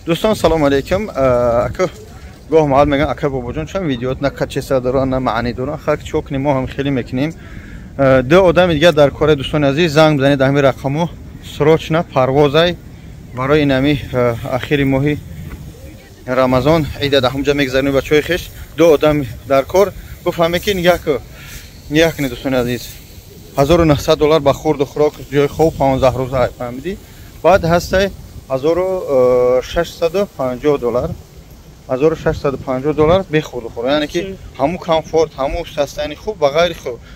Дӯстон, салом алейкум. Ака гоҳ маҳал мегӯянд, ака бобоҷон, чанд видеоат на качество доранд, на маънӣ доранд. Хак чо кунем, мо ҳам хеле мекунем. Ду одами дигар дар кора, дӯстони азиз, занг бизанед ҳамин рақаму, срочно парвозай барои инами ахири моҳи Рамазон, ида дар ҳамҷа мегзаронем бачаҳои хеш. Ду одам дар кор, бифаҳме ки нигоҳ ку, нигоҳ кунед, дӯстони азиз, 1900 доллар ба хурду хӯрок, ҷои хоб 15 рӯза, фаҳмидӣ? Баъд ҳастай 1650 доллар, 1650 доллар бе хурду хӯрок, яъне ки ҳамун комфорт, ҳамун состояние хуб, ба ғайри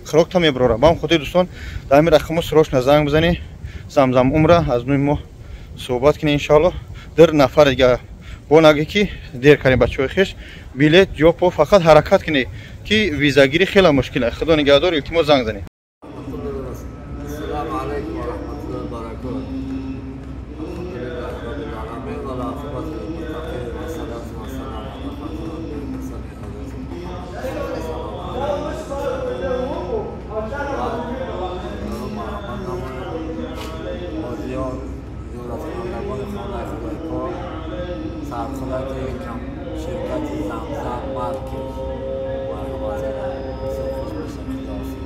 хӯрок та мебарора. Ба ҳам хотир, дӯстон, дар ҳамин рақамҳо срочно занг бизанед, Замзам умра аз нӯи мо суҳбат кунед, иншоалло. Дар нафар дига бо нагӣ ки дер кардем, бачаҳои хеш, билет ҷо по, фақат ҳаракат кунед ки визагирӣ хеле мушкил аст. Худо нигаҳдор, илтимос, занг занед. السلام عليكم ورحمة الله وبركاته. الحمد لله رب العالمين والعاقبة للمتقين والصلاة والسلام على خاتم الأنبياء والمرسلين حضرة محمد صلى الله عليه وسلم. زیارتکنندگان خانه خدای پاک، سرخلک شرکت زمزم مرکز مرحبا کنم. بسیار خوش باشم. خداحافظ.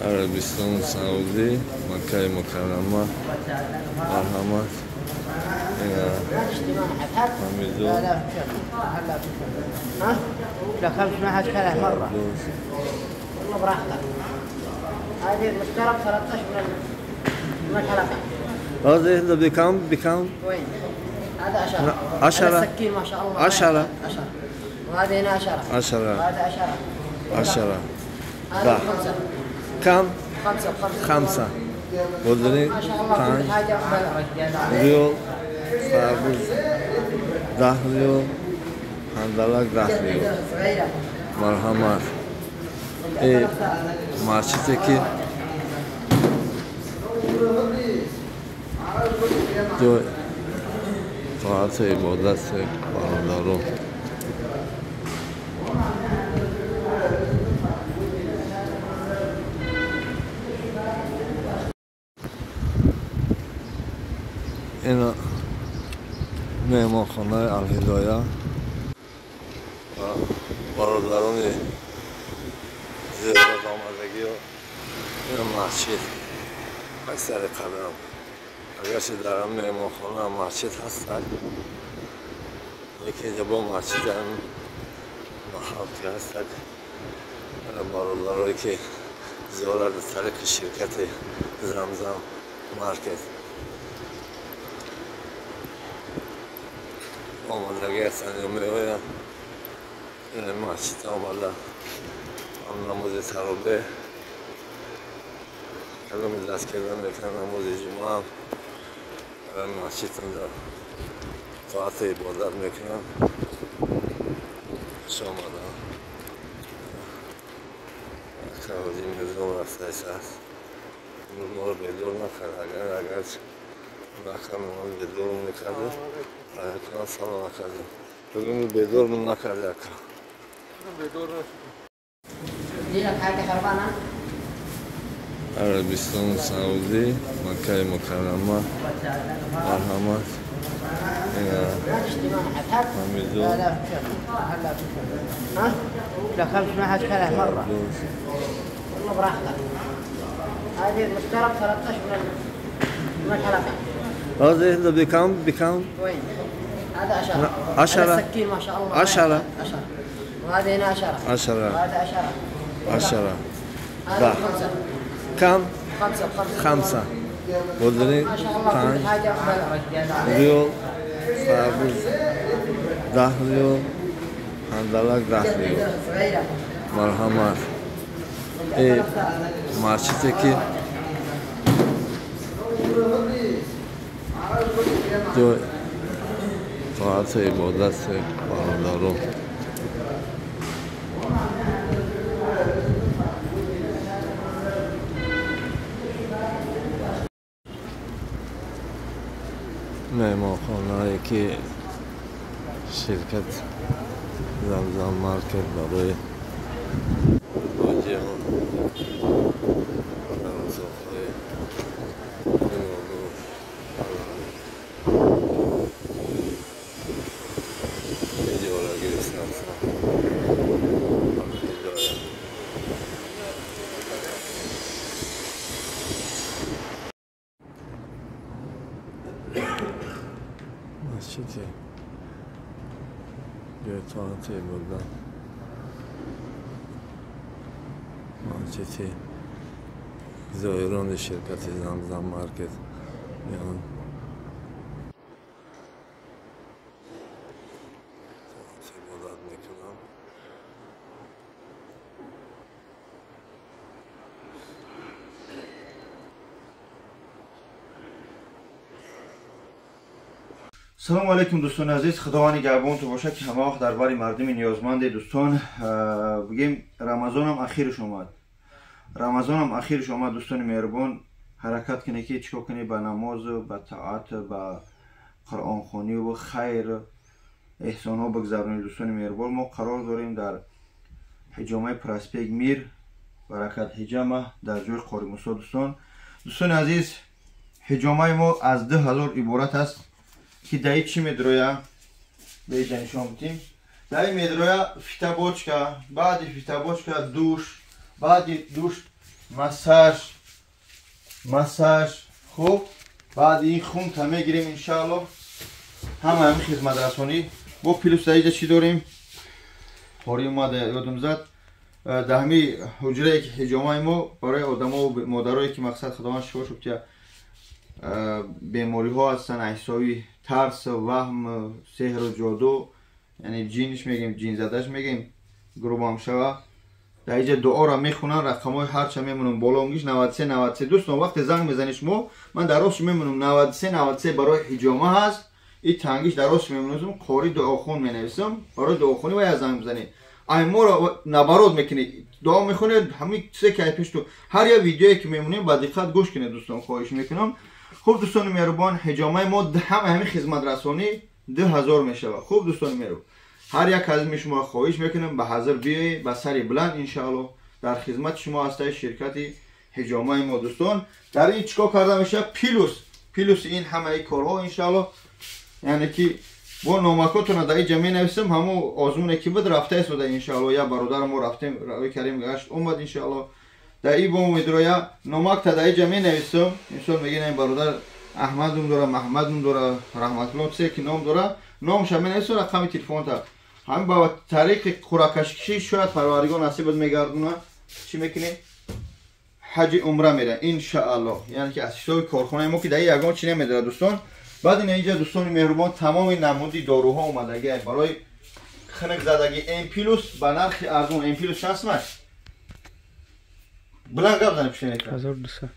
عربستان سعودی، مکه مکرمه، مرحمت. حمیدو لا خمس ما حد كله مرة والله براحتك. هذه المشترك 13 من الحلقة. هذا بكم بكم؟ وين؟ هذا 10. 10. هذا السكين ما شاء الله. 10. 10. وهذه هنا 10. 10. وهذا 10. 10. هذا 5. كم؟ 5 5. 5. بودني ما شاء الله كل حاجة. ريال خربوز 10 ريال، هندلک 10 ريال. مرحمت. ای مسجد که جای طاعت عبادت برادران. این مهمانخانه الهدایه و برادران زیارت آمدگی و این مسجد اکثر قدم، اگرچه در هم مهمانخانه هم مسجد هستند، یکی با مسجد هم محل که هستند. برادرایی که زیارت از طریق شرکت زمزم مارکت آمادگی هستند یا میآیند، این مسجد آمده هم نماز تراویح کلام دست کردن میکنن، نماز جمعه هم در مسجد هم طاعت عبادت میکنن. خوش آمدن. حاجی میرزا رفته است، ما رو بیدار نکرد. اگر نکرد ما رو بیدار میکرده، اگر سلام نکردیم بگم بیدار من نکرده. اکا عربستان سعودی، مکه مکرمه، مرحمت. حمیدو لا خمس ما حد كله مرة والله براحتك. هذه المشترك 13 من الحلقة. هذا بكم بكم؟ وين؟ هذا 10. 10. هذا السكين ما شاء الله. 10. 10. وهذه هنا 10. 10. وهذا 10. 10. هذا 5. كم؟ 5 5. 5. بودني ما شاء الله كل حاجة. ريال خربوز 10 ريال، هندلک 10 ريال. مرحمت. ای مسجد که جای طاعت عبادت برادران. مهمانخانه‌ای که شرکت زمزم مارکت برای حاجیان در اتاق‌های گوناگون Масҷиди ҷои тоати ибодат, масҷиди зоирони ширкати Замзам Маркет меоянд. Ибодат мекунанд. Салому алейкум дӯстони азиз, Худованд нигаҳбонтон бошад ки ҳама вақт дар бари мардуми ниёзманде. Дӯстон, бигем Рамазонам ахирш омад. Рамазонам ахирш омад. Дӯстони меҳрубон, ҳаракат кунед ки чикор кунед ба намоз, ба таат, ба қуръонхонӣ ва хайр эҳсонҳо бигзаронед. Дӯстони меҳрубон, мо қарор дорем дар ҳиҷомаи проспект Мир, Баракат ҳиҷама дар ҷои Қори Мусо. Дӯстони азиз, ҳиҷомаи мо аз 2000 иборат аст ки даи чӣ медроя беҷа нишон бидим. Даи медроя фитобочка, баъди фитобочка душ, баъди душ массаж, массаж. Хуб, баъди ин хунта мегирем иншааллоҳ. Ҳама ҳамин хизматрасонӣ. Бо плюс даиҷа чӣ дорем? Қори омада ёдум зад. Дар ҳамин ҳуҷрае ки ҳиҷомаи мо барои одамо модарое ки мақсад Худованд шифо шуд ки бемориҳо ҳастанд, ҳисоби тарс, ваҳм, сеҳру ҷоду, яъне ҷинш мегем, ҷинзадаш мегем, грубам шава. Дар иҷа дуоро мехонанд, рақамҳои ҳарча мемонам болонгиш 93 93. Дӯстон, вақте занг мезанед шумо, ман дар рост мемонам 93 93 барои ҳиҷома ҳаст. И тангиш дар рост мемонам, қори дуохон менависам, барои дуохонӣ бояд занг бизанед. Ай моро набарод мекунед, дуо мехонед, ҳамин чизе ки ай пеш ту ҳар як видеое ки мемонем ба диққат гӯш кунед дӯстон, хоҳиш мекунам. Хуб дӯстони меҳрубон, ҳиҷомаи мо ҳама ҳамин хизматрасонӣ 2000 мешавад. Хуб дӯстони меҳрубон, ҳар як аз шумо хоҳиш мекунам ба ҳазр биёед, ба сари баланд иншааллоҳ дар хизмати шумо ҳастаи ширкати ҳиҷомаи мо. Дӯстон, дар ин чикор карда мешавад? Плюс ин ҳамаи корҳо иншааллоҳ, яъне ки бо номакотона дар инҷа менависам, ҳамо озмуне ки буд рафта истода иншааллоҳ. Як бародари мо рафтем, рави карим гашт омад иншааллоҳ. Дар ин бо умедроя номакта дар инҷа менависам. Мисол мегӯям ин бародар Аҳмадум дора, Маҳмадум дора, Раҳматулло чизе ки ном дора, номша менависам, рақами телефонта. Ҳамин ба тариқи қуръакашкишӣ шояд Парвардигор насибат мегардона. Чӣ мекунем? Ҳаҷи умра мерам иншааллоҳ. Яъне ки аз ҳисоби корхонаи мо ки дар ин ягон чӣ намедорад дӯстон. Баъд ин инҷа дӯстони меҳрубон тамоми намуди доруҳо омадагӣ барои хунук задагӣ. М плюс ба нархи арзон. М плюс чанд сомаш? Баланд гап занем пишне. 1200.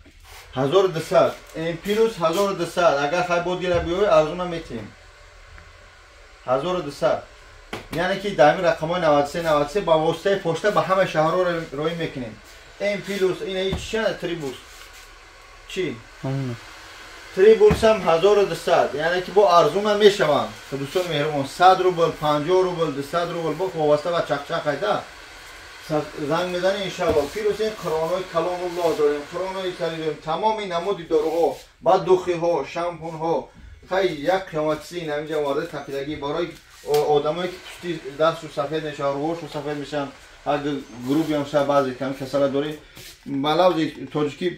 1200. М плюс 1200. Агар хай бод гира биёй арзона метем. 1200. Яъне ки дар ҳамин рақамҳои 93 93 ба воситаи пошта ба ҳама шаҳрҳо роҳӣ мекунем. М плюс ина ҳеч чанд трибус. Чӣ? Трибус ҳам 1200. Яъне ки бо арзона мешаванд. Дӯстони меҳрубон, 100 рубл, 50 рубл, 200 рубл бо вобаста ба чақчақ айда. Занг мезанем иншааллоҳ. Плюс ин қуръонҳои каломуллоҳ дорем, қуръонҳои сари дорем, тамоми намуди доруҳо, баъд духиҳо, шампунҳо. Хай як қиёматчизи ин ҳаминҷа оварда тақидагӣ барои одамое ки пушти дастшу сафед мешавад, рӯҳошу сафед мешаванд, агар грубиам шава баъзе ками касала дорӣ, ба лавзи тоҷикӣ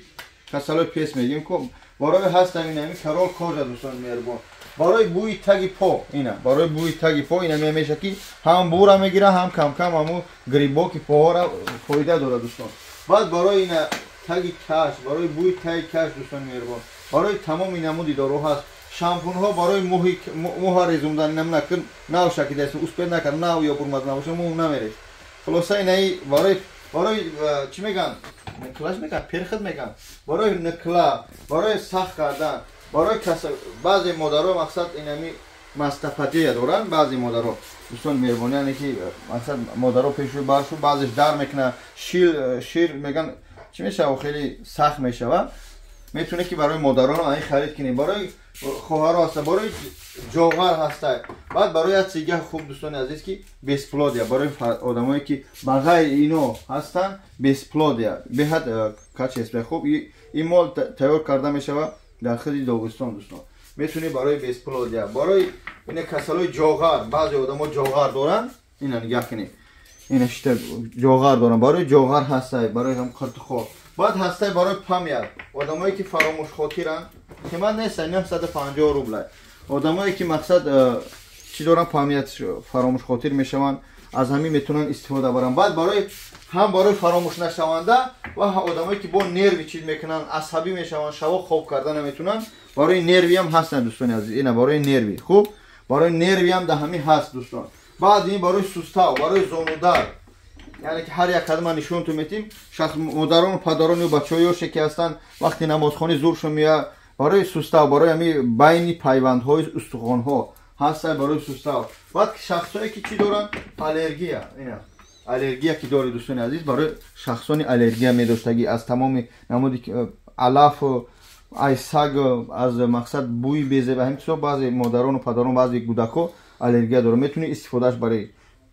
касалои пес мегӯем ко барои ҳастам ин ҳамин карол кожа дӯстони меҳрубон. Барои бӯи таги по, ина барои бӯи таги по ина мемеша ки ҳам бӯра мегира, ҳам камкам ҳаму грибоки поҳора фоида дорад дӯстон. Баъд барои ина таги каш, барои бӯи таги каш дӯстони меҳрубон, барои тамоми намуди дору ҳаст. Шампунҳо барои мӯҳа резондан, инам накун нав шакидаст, успед накард, нав ё бурмад набоша мӯ намерез. Хулоса инаи барои чӣ мегӯянд? Никлаш мегӯянд, перхот мегӯянд. Барои никла, барои сахт кардан, барои баъзе модаро мақсад инами мастопатия доранд, баъзе модаро дӯстони меҳрубон, яъне ки мақсад модаро пешрӯи баршу баъзеш дар мекунад, шир мегӯянд чӣ мешава, хеле сахт мешава. Метавонед ки барои модарон ин харид кунед, барои хоҳаро ҳаста, барои ҷоғар ҳаста. Баъд барои як чизи хуб дӯстони азиз ки бесплодия, барои одамое ки ба ғайри ино ҳастанд бесплодия, беҳад качество хуб. Ин мол тайёр карда мешавад дар худи Доғистон дӯстон. Метавонед барои бесплодия, барои ина касалои ҷоғар, баъзе одамо ҷоғар доранд, ина нигаҳ кунед, ина шита ҷоғар доранд, барои ҷоғар ҳаста, барои ҳам қиртухор. Баъд ҳастай барои память, одамое ки фаромӯшхотиранд, қимат нест, 950 рубл. Одамое ки мақсад чӣ доранд, память фаромӯшхотир мешаванд, аз ҳамин метавонанд истифода баранд. Баъд барои ҳам барои фаромӯш нашаванда ва одамое ки бо нерви чиз мекунанд, асабӣ мешаванд, шабо хоб карда наметавонанд, барои нерви ҳам ҳастанд дӯстони азиз. Ина барои нерви. Хуб, барои нерви ҳам дар ҳамин ҳаст дӯстон. Баъд ин барои сустав, барои зонудард. Яъне ки ҳар як қадам нишон ту метим, шахс модарон, падарон ё бачаҳои ёше ки ҳастанд, вақти намозхонӣ зуршон меояд, барои сустав, барои ҳамин байни пайвандҳои устухонҳо ҳастанд барои сустав. Баъд шахсое ки чӣ доранд? Аллергия. Ина аллергия ки доред дӯстони азиз, барои шахсони аллергия медоштагӣ аз тамоми намуди алаф, ай саг, аз мақсад бӯи безеба, ҳамин чизо баъзе модарону падарон, баъзе кӯдакҳо аллергия доранд, метавонед истифодааш барои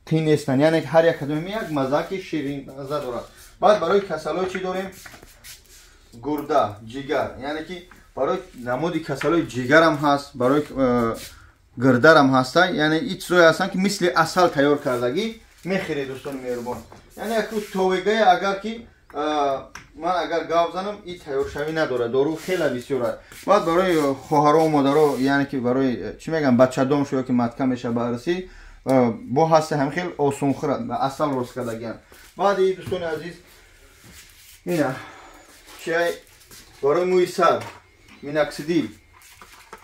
қин нестанд. Яъне ҳар як кадоми як маззаки ширинмазза дорад. Баъд барои касалҳои чӣ дорем? Гурда, ҷигар. Яъне ки барои намуди касалҳои ҷигарам ҳаст, барои гирдарам ҳастанд. Яъне ин чизое ҳастанд ки мисли асал тайёр кардагӣ мехӯред дӯстони меҳрубон. Яъне яку товегае агар ки ман агар гап занам, ин тайёршавӣ надорад, дору хеле бисёр аст. Баъд барои хоҳаро модаро, яъне ки барои чӣ мегӯям, бачадон шо ки матка меша барасӣ, бо ҳаста ҳам хел осонхӯр асал рост кардагиам. Баъд и дӯстони азиз, ина чай барои мӯи сар, миноксидил.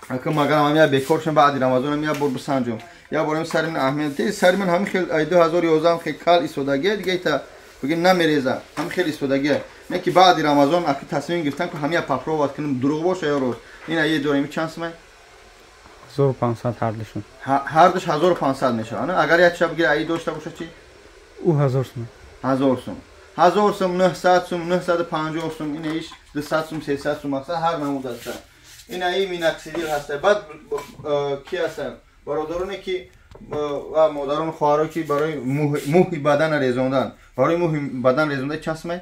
Ака магарам ҳам я бекор шам, баъди Рамазонам я бор бисанҷум. Я борам сари ман аҳамият, сари ман ҳамин хел ай 2011 хел кал истодагия, дига ита бигем намереза, ҳамин хел истодагия. Не ки баъди Рамазон аки тасмим гирифтам ки ҳамия попробовать кунам, дурӯғ боша ё рост. Ина е дорем, чанд сумай? 1500 ҳардушон. Ҳардуш 1500 мешавад. Агар як шаб гира ай дошта бошад чӣ? Ӯ 1000 сум. 1000 сум. 1000 сум, 900 сум, 950 сум, ина иш 200 сум, 300 сум, мақсад ҳар намуд аст. Ина и миноксидил ҳаст. Баъд ки ҳастанд? Бародароне ки ва модарон, хоҳаро ки барои мӯҳи бадан резондан, барои мӯҳи бадан резонда чанд сумай?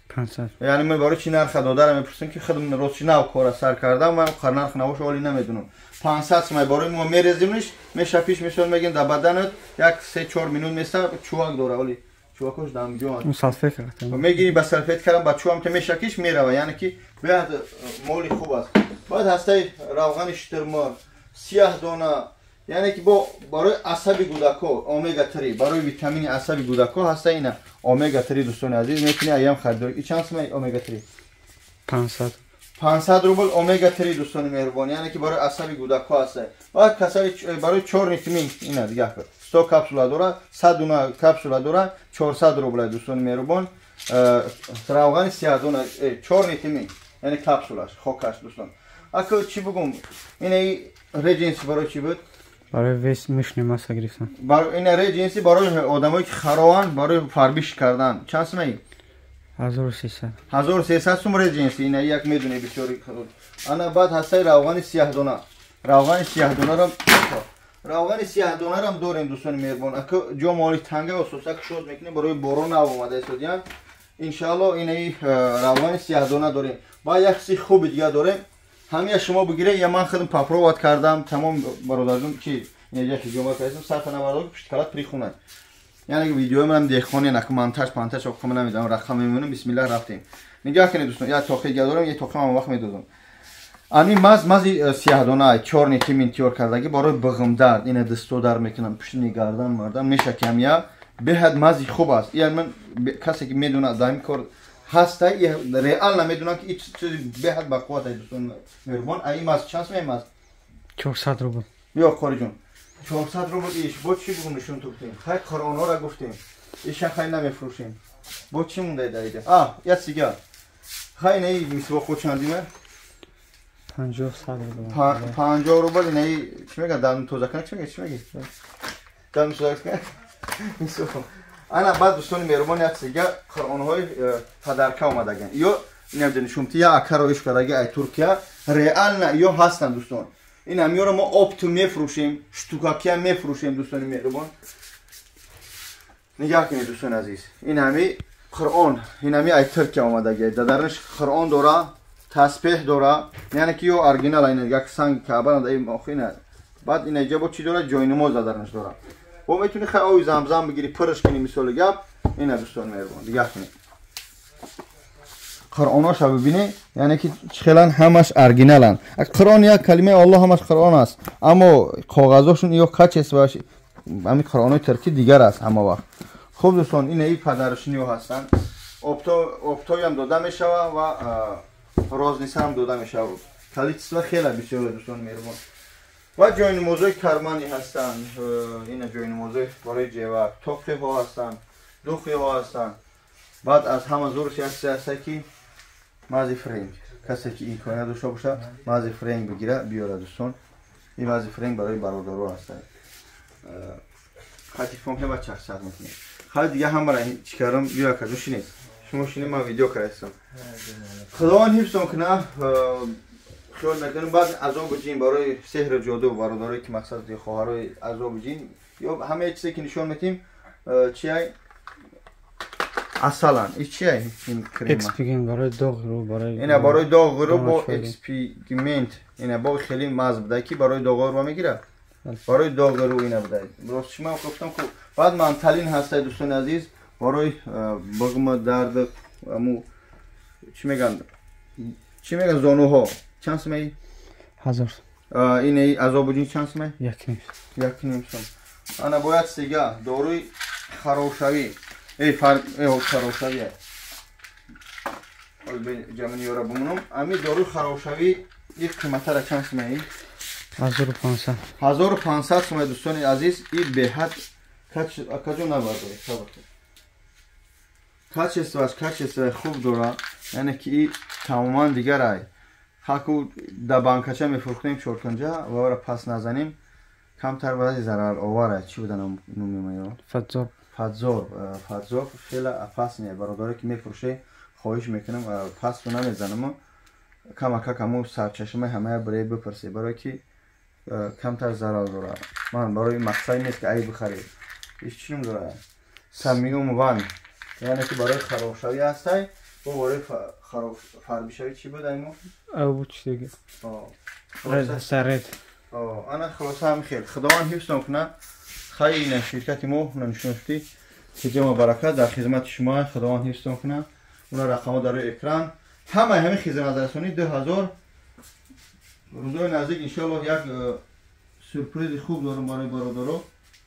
500. Яъне ман барои чӣ нарха додарам мепурсам ки худам рост чӣ нав кора сар кардам, ман нарх набоша оли намедонам. 500 сумай барои мо мерезимниш, мешапиш, мисол мегем дар баданат як 3-4 минут меса чувак дора, оли чувакош дамҷо. Салфет кардам. Мегири ба салфет кардам, ба чувам те мешакиш мерава, яъне ки беҳад моли хуб аст. Баъд ҳастаи равғани шутурмурғ, сиёҳдона, яъне ки бо барои асаби кӯдакҳо омега 3, барои витамини асаби кӯдакҳо ҳаста ина омега 3 дӯстони азиз, метавонед аям харидор. И чанд сумай омега 3? 500. 500 рубл омега 3 дӯстони меҳрубон, яъне ки барои асаби кӯдакҳо ҳаста. Баъд касали барои чорный тмин, ина дига 100 капсула дора, 100 дуна капсула дора, 400 рубл дӯстони меҳрубон. Равғани сиёҳдона, чорный тмин, яъне капсулаш, хокаш дӯстон. Ака чӣ бигӯм? Ина редженси барои чӣ буд? Барои вес мишни маса гирифтан. Барои ина редженси барои одамое ки харованд, барои фарбиш кардан. Чанд сумай? 1300. 1300 сум редженси, ина як медонӣ бисёри. Ана баъд ҳастаи равғани сиёҳдона. Равғани сиёҳдонаро, равғани сиёҳдонарам дорем дӯстони меҳрубон. Ака ҷо моли танга асоса кушод мекунем барои борон нав омада истодиян. Иншаалло инаи равғани сиёҳдона дорем. Баъд як чизи хуби дига дорем. Ҳамия шумо бигиред, я ман худам попробовать кардам, тамом бародарҷон ки инҷа ҳиҷома кардам, сарфа набардор пушти калат прихунад. Яъне видеои манам деҳқоне нак монтаж пантаж оқо ман намедонам, рақам мемонам, бисмиллаҳ рафтем. Нигоҳ кунед дӯстон, як тоқи дига дорам, як тоқи ман вақт медодам. Ани мази сиёҳдона, чорный тмин тиёр кардагӣ барои бағмдард, ина дасто дар мекунам, пушти гардан мардам мешакам я, беҳад мази хуб аст. Яъне ман касе ки медонад дар ин кор ҳаста, реал намедонам ки ин чизи беҳад бақувват аст дӯстон меҳрубон. Ай маз чанд сум маз? 400 рубл. Биё қориҷон. 400 рубл иш. Бо чӣ бигӯм нишон туфтем? Хай қуръонҳоро гуфтем. Иша хай намефурӯшем. Бо чӣ монда дар ида? А, як сигар. Хай инаи мисвоқо чандима? 50 рубл. 50 рубл инаи чӣ мегӯянд? Дандон тоза кунак чӣ мегӯяд? Чӣ мегӯяд? Дандон тоза кунак? Мисвоқ. Ана баъд дӯстони меҳрубон як сига қуръонҳои падарка омадаган. Ё намедонам шумти я акаро иш кардаги ай Туркия, реально ё ҳастанд дӯстон. Ин ҳамёро мо опту мефурӯшем, штукакия мефурӯшем дӯстони меҳрубон. Нигоҳ кунед дӯстони азиз. Ин ҳами қуръон, ин ҳами ай Туркия омадаги. Дадараш қуръон дора, тасбеҳ дора, яъне ки ё оригинал ин як санги Каъба нада ин охина. Баъд ин ҷо бо чӣ дора? Ҷойнамоз дадараш дора. Бо метавонӣ хай ови замзам бигирӣ, пурш кунӣ мисоли гап. Ина дӯстони меҳрубон, нигоҳ кунед. Қуръоноша бибинед, яъне ки хелан ҳамаш оригиналанд. Қуръон як калимаи Аллоҳ, ҳамаш Қуръон аст, аммо коғазошон ё качествоаш ҳамин Қуръонои туркӣ дигар аст ҳама вақт. Хуб дӯстон, ина и падаршиниҳо ҳастанд. Оптоям дода мешавад ва розница ҳам дода мешавад. Количество хеле бисёр, дӯстон меҳрубон. Ва ҷойнамозҳои карманӣ ҳастанд. Ина ҷойнамозҳои барои ҷевар, тоқиҳо ҳастанд, духиҳо ҳастанд. Баъд аз ҳама зурш як чизе ҳаста ки мази френг. Касе ки имконият дошта бошад, мази френг бигира, биёра, дӯстон. Ин мази френг барои бародаро ҳастанд. Хай, телефон кунем ва чақчақ мекунем. Хай, дига ҳамара чӣ кардам, биё, акаҷон, шинед. Шумо шинед, ман видео кардастам. Худованд ҳифзтон кунад. Хиёл мекунем, баъд азобу ҷин барои сеҳру ҷоду, бародарое ки мақсад хоҳарои азобу ҷин ё ҳамаи чизе ки нишон медиҳем, чиай асалан и чиай ин крема? Экспигмент барои доғи рӯ, барои ина барои доғи рӯ бо экспигмент, ина бо хеле маз буда ки барои доғи рӯ мегирад, барои доғи рӯ ина буда. Рост шумо гуфтам ку. Баъд манталин ҳастай, дӯстони азиз, барои бағма дард, аму чӣ меган, зонуҳо. Чанд сумаи? 1000. Ин азобу ҷин чанд сумаи? 1.5. 1.5 сум. Ана бояд сега доруи харобшавӣ, эй харобшавӣ ҷамини ёра бумонам. Ами доруи харобшавӣ и қиматара чанд сумаи? 1500. 1500 сумаи, дӯстони азиз. И беҳад акаҷо набардоред, сабр. Качествоаш качествои хуб дорад, яъне ки и тамоман дигарай. Хаку да банкача мефурӯхтем чорканҷа ва ора пас назанем, камтар баъзи зараровар. Чӣ буда номи маё? Фатзор. Фатзор. Фатзор хеле опасный. Бародаре ки мефурӯше, хоҳиш мекунам, пасту намезанам, камакак ҳамун сарчашмаи ҳамая бирей бипурсед, барое ки камтар зарар дорад. Ман барои мақсади нест ки ай бихаред. Иш чӣ ном дорад? Самиум ван, яъне ки барои харобшавӣ ҳастай. Бо барои фарбишавӣ чӣ буд аймо? Буд чи дига? Саред. Ана, хулоса, ҳами хел. Худованд ҳифзтон кунад. Хайр, ина ширкати мо нишон шудӣ, хиҷама баракат, дар хизмати шумо. Худованд ҳифзтон кунад. Уна рақамҳо дар рӯи экран, ҳамаи ҳамин хизматрасонӣ 2000. Рӯзои наздик, иншоаллоҳ, як сюрпризи хуб дорам барои бародаро.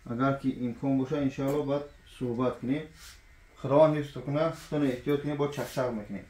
Агар ки имкон бошад, иншоаллоҳ, баъд суҳбат кунем. Худованд ҳифзтон кунад, худтон эҳтиёт кунем, бо чақчақ мекунем.